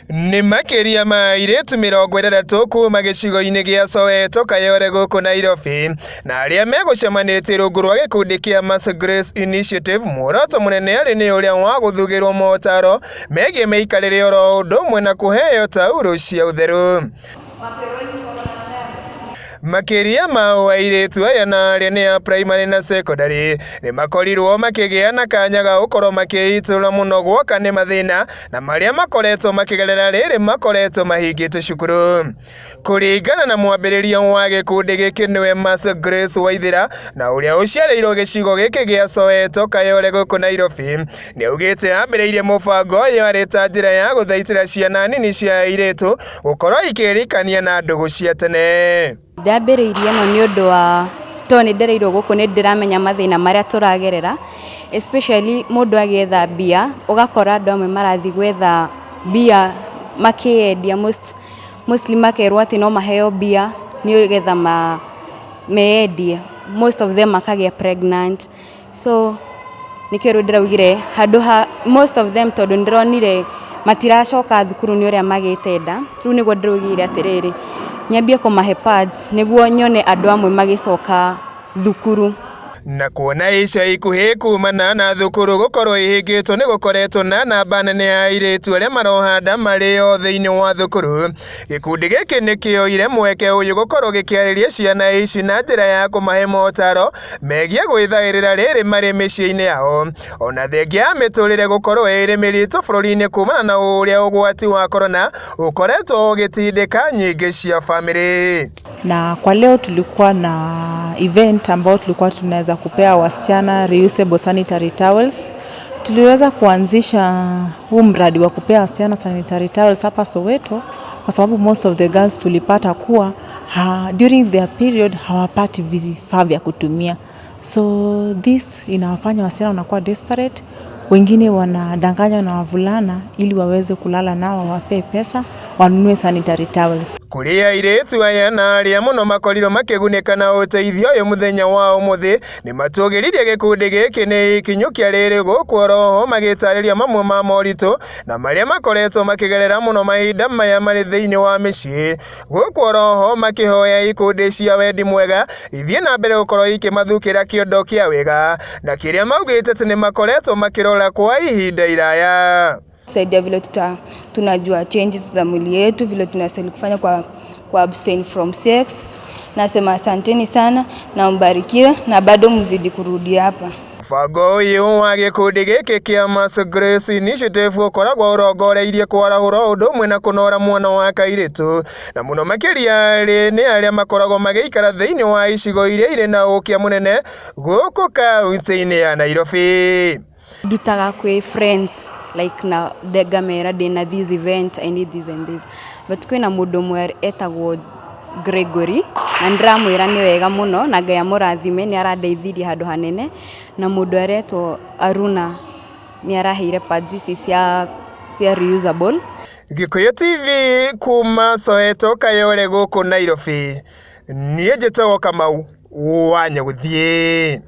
Nĩ makĩria ma airĩtu 60 kuma gĩcigo-inĩ gĩa Soweto Kayole gũkũ Nairobi, na arĩa megũcemanĩtie rungu rwa gĩkundi kĩa Mercy Grace Initiative muoroto mũnene arĩ nĩ ũrĩa wa gũthugĩrwo motaro megiĩ mĩikarĩre oro ũndũ ũmwe na kũheo taurũ cia ũtheru. Makĩria ma ũũ airĩtu aya na arĩa nĩ a primary na secondary nĩ makorirwo makĩgĩa na kanya ga gũkorwo makĩitũrũra mũno guoka nĩ mathĩna na marĩa makoretwo makĩgerera rĩrĩ makoretwo mahingĩte cukuru. Kũringana na mwambĩrĩria wa gĩkundi gĩkĩ nĩwe Mercy Grace Waithera na ũrĩa ũciarĩirwo gĩcigo gĩkĩ gĩa Soweto Kayole gũkũ Nairobi, nĩ augĩte ambĩrĩirie mũbango ũyũ arĩ ta njĩra ya gũthaitĩra ciana nini cia airĩtu gũkorwo ikĩrikania na ndũgũ cia tene. Ndambĩrĩirie ĩno nĩ ũndũ wa tondũ nĩ ndereirwo gũkũ nĩ ndĩramenya mathĩna marĩa tũragerera, especially mũndũ agĩetha mbia, ũgakora andũ amwe marathiĩ gwetha mbia makĩyendia, mostly makerwo atĩ no maheo mbia nĩgetha meyendie, most of them makagĩa pregnant. So nĩkĩo rĩu ndĩraugire handũ ha most of them, tondũ nĩndĩronire matiracoka thukuru nĩ ũrĩa magĩte nda, rĩu nĩguo ndĩraugire atĩrĩrĩ, nyambie kũmahe pads nĩguo nyone andũ amwe magĩcoka thukuru. Na kuona ica ikuhĩ kumana na thukuru gũkorwo ihingĩtwo nĩ gũkoretwo na namba nene ya airĩtu arĩa maroha nda marĩ o thĩinĩ wa thukuru, gĩkundi gĩkĩ nĩ kĩoire mweke ũyũ gũkorwo gĩkĩarĩria ciana ici na njĩra ya kũmahe motaro megiĩ gwĩthaĩrĩra rĩrĩ marĩ mĩciĩ-inĩ yao, ona thengia ya mĩtũrĩre gũkorwo ĩrĩ mĩritũ bũrũri-inĩ kumana na ũrĩa ũgwati wa korona ũkoretwo ũgĩtindĩka nyingĩ cia bamĩrĩ. Na kwa leo tulikuwa na event ambao tulikuwa tunaweza kupea wasichana reusable sanitary towels. Tuliweza kuanzisha huu mradi wa kupea wasichana sanitary towels hapa Soweto kwa sababu most of the girls tulipata kuwa during their period hawapati vifaa vya kutumia, so this inawafanya wasichana wanakuwa desperate. Wengine wanadanganywa na wavulana ili waweze kulala nao wawapee pesa wanunue sanitary towels. Kũrĩ airĩtu aya na arĩa mũno makorirwo makĩgunĩka na ũteithio ũyũ mũthenya wa ũmũthĩ nĩ matũgĩririe gĩkundi gĩkĩ nĩ ikinyũkia rĩrĩ gũkũ oroho magĩtarĩria mamwe ma moritũ na marĩa makoretwo makĩgerera mũno mahinda maya marĩ thĩinĩ wa mĩciĩ, gũkũ oroho makĩhoya ikundi cia wendi mwega ithiĩ na mbere gũkorwo ikĩmathukĩra kĩondo kĩa wega na kĩrĩa maugĩte atĩ nĩ makoretwo makĩrora kwa ihinda iraya. Saidia vile tunajua changes za mwili yetu, vile tunastahili kufanya kwa abstain from sex. Nasema asanteni sana na mbarikiwe na bado mzidi kurudi hapa. Mũbango ũyũ wa gĩkundi gĩkĩ kĩa Mercy Grace Initiative ũkoragwo ũrongoreirie kwarahũra ũndũ ũmwe na kũnora mwana wa kairĩtu na mũno makĩria rĩ nĩ arĩa makoragwo magĩikara thĩinĩ wa icigo iria irĩ na ũkĩa mũnene gũkũ kaunti-inĩ ya Nairobi. Ndutaga kwĩ friends, like na ngamera ndĩna this event, I need this and this, but kwĩna mũndũ ũmwe etagwo Gregory na nĩndĩramwĩra nĩ wega mũno na Ngai amũrathime, nĩ arandeithirie handũ hanene, na mũndũ aretwo Aruna nĩ araheire pads ici cia reusable. Gĩkũyũ TV kuma Soweto Kayole gũkũ Nairobi, niĩ njĩtagwo Kamau wa Nyagũthiĩ.